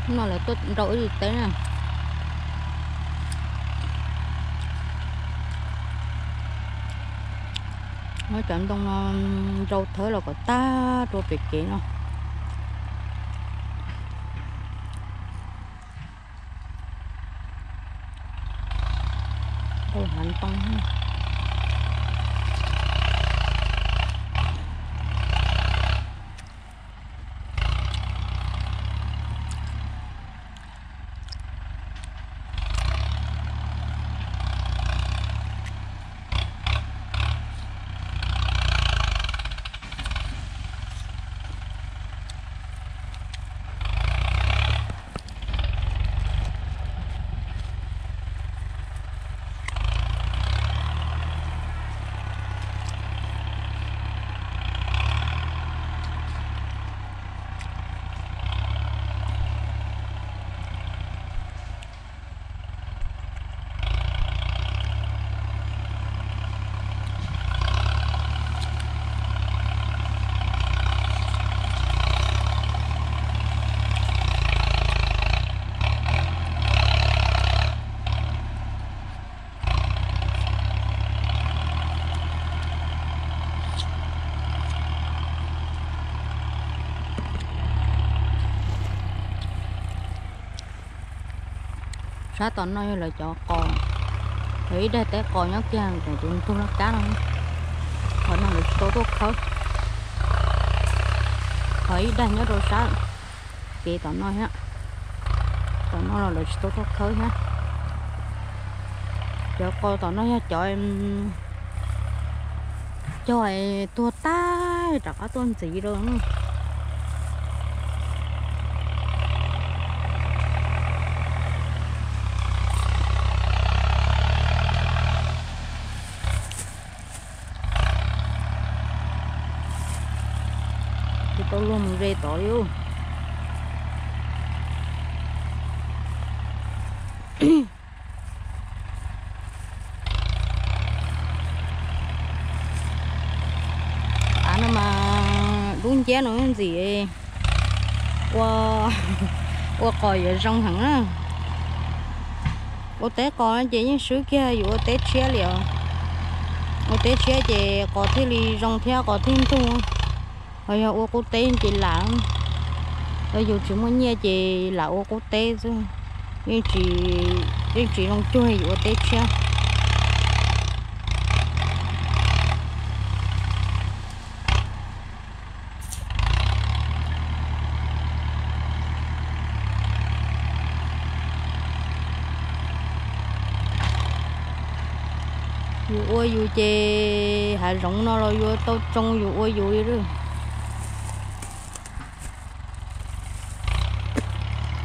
No lawv tuaj nrau ib teb na. Muab cov ntoo no nrau thawb los kom tag rau pem kev no. Nrau hav ntoo. Sab tom no yog lawv cov qos, lawv ib daim teb qos nyob kiag ntawm tus ntug laj kab no. Qhov no lawv tsis tau tuaj khawb, qhov ib daim nyob rau sab kev tom no thiab. Tom no los lawv tsis tau tuaj khawb thiab. Cov qos tom no yog cov cog tuag tag rov qab tuaj ntxiv rau. Tsis tau luag mus ze tod li. Av no mas dub nciab no ntxim ua, ua qos yuav zoo heev na. Ua teb qos ces yeej swb kiag yus ua teb tshiab li os. Ua teb tshiab ces qos thiaj li zoo thiab qos thiaj ntug. Ho yog ua qub teb ces lam, yog yus tsis muaj nyiaj ces lam ua qub teb xwb, yeej tsis, yeej tsis zoo cuag yus ua teb tshiab. Yus ua yus ces hav zoov no los yuav tau tsoo yus ua yus li.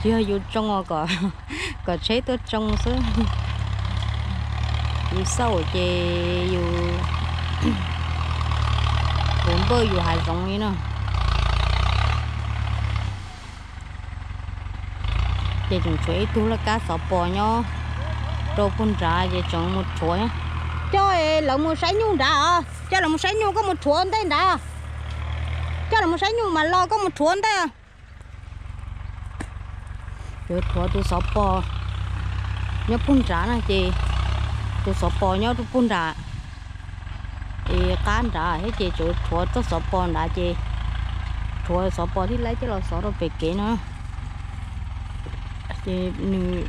Tsis yog yus tsoo os, kom tsheb tuaj tsoo xwb. Yus xauj ces yus puv npawj yus hav zoov li no. Ces tseem tshuav ib tug laj kab xov pos nyob rau puag nrad ces tseem mus rhuav. Coj lawv mus saib nyuj nrad os, coj lawv mus saib nyuj, koj mus rhuav ntej nrad. Coj lawv mus saib nyuj mas los koj mus rhuav ntej. Yuav rhuav tus xov pos nyob puag nrad na ces tus xov pos nyob rau puag nrad es qab nrad thiab ces tseem rhuav txoj xov pos nrad ces rhuav xov pos thiaj li coj los xov rau pem kev no. Ces nws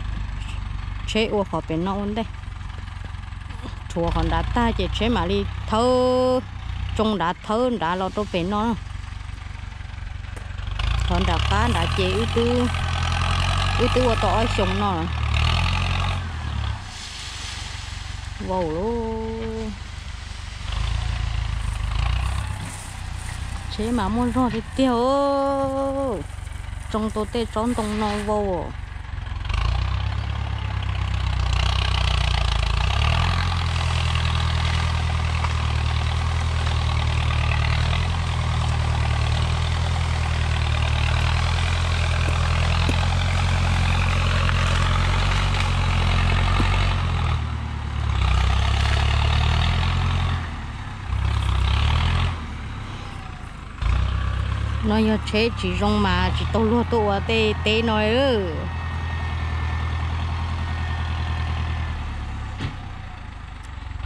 tsheb ua qhov pem no ua ntej, rhuav qhov nrad tag ces tsheb mam li thawb, tsoo nrad thawb nrad los rau pem no. Qhov nram qab nrad ces wb twb ua tau ob xyoos no. Vau, tsheb mas muaj zog tiag tiag, tsoo tau tej tsob ntoo no vau. No yog tsheb tsis zoo mas tsis tau luag tuaj ua tej teb no.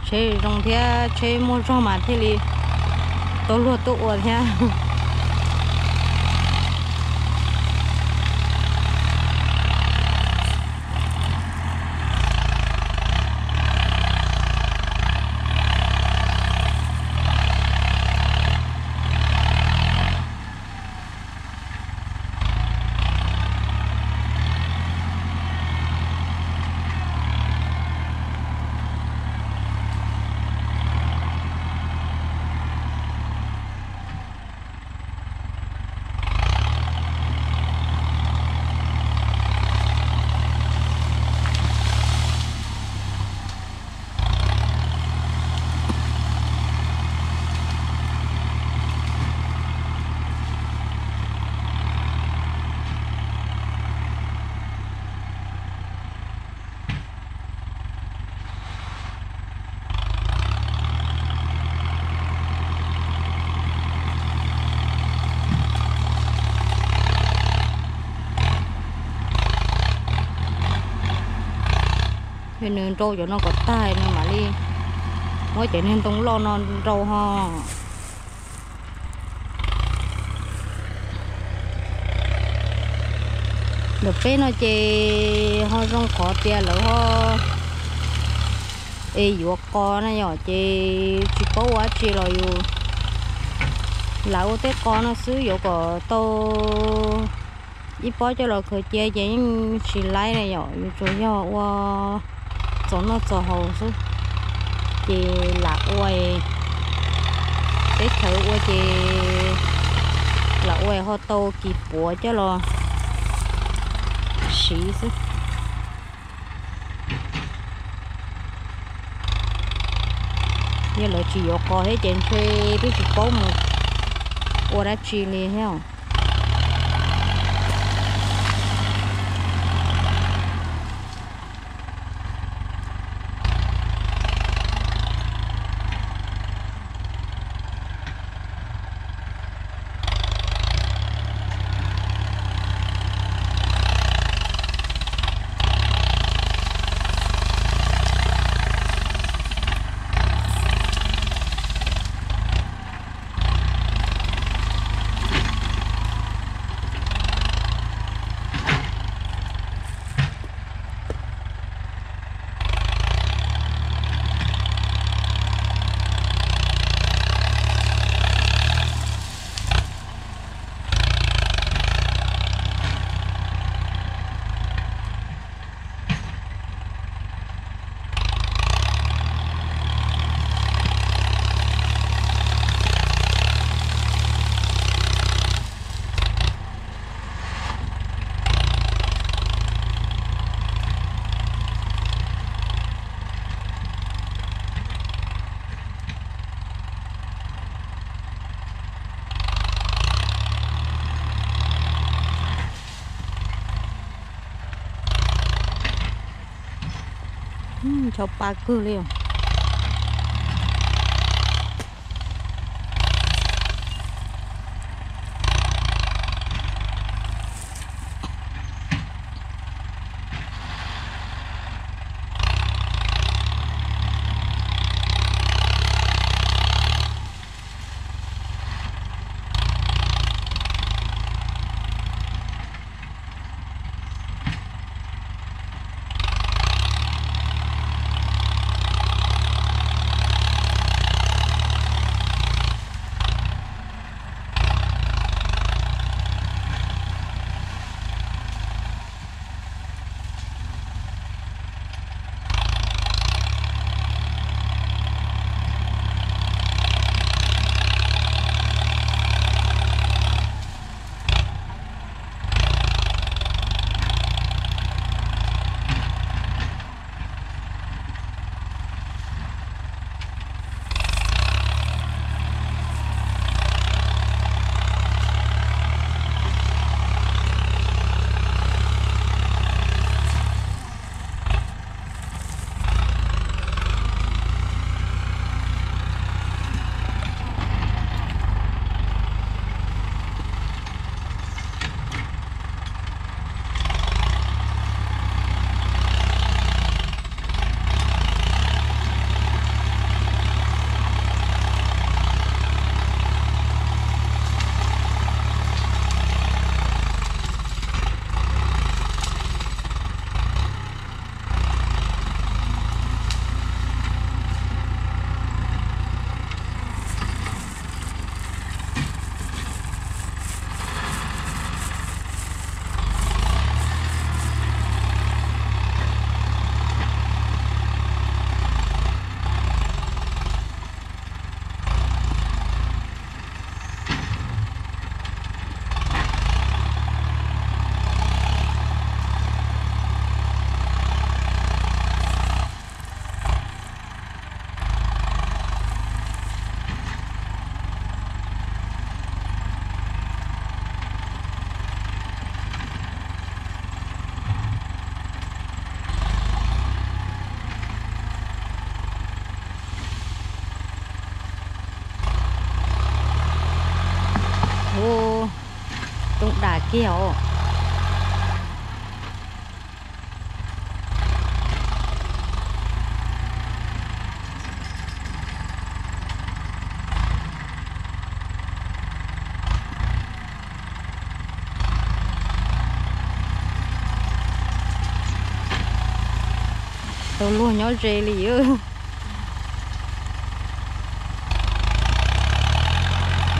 Tsheb zoo thiab tsheb muaj zog mas thiaj li tau luag tuaj ua thiab. Yog nws nrau cov no kom tag nws mam li muab cov niag ntoo loj no nrau ho. Ntawm peb no ces ho zoo qhov tias lawv ho es yuav qos na yom, ces tsis paub ua dab tsi los yus lam ua tej qos no xwb, yuav kom tau ib pob coj los khaws cia ces yeej tsis laib na yom, yus tsuas yog ua txaus noj txaus haus xwb. Ces lam ua, teb chaws ua ces lam ua ho tau kis puav coj los siv xwb. Yog lawv tsis yuav qos thiab ces ntshe twb tsis paub mus ua dab tsi li thiab. Ncho pa kawg li os. kiag os. Tau luag nyob ze li os.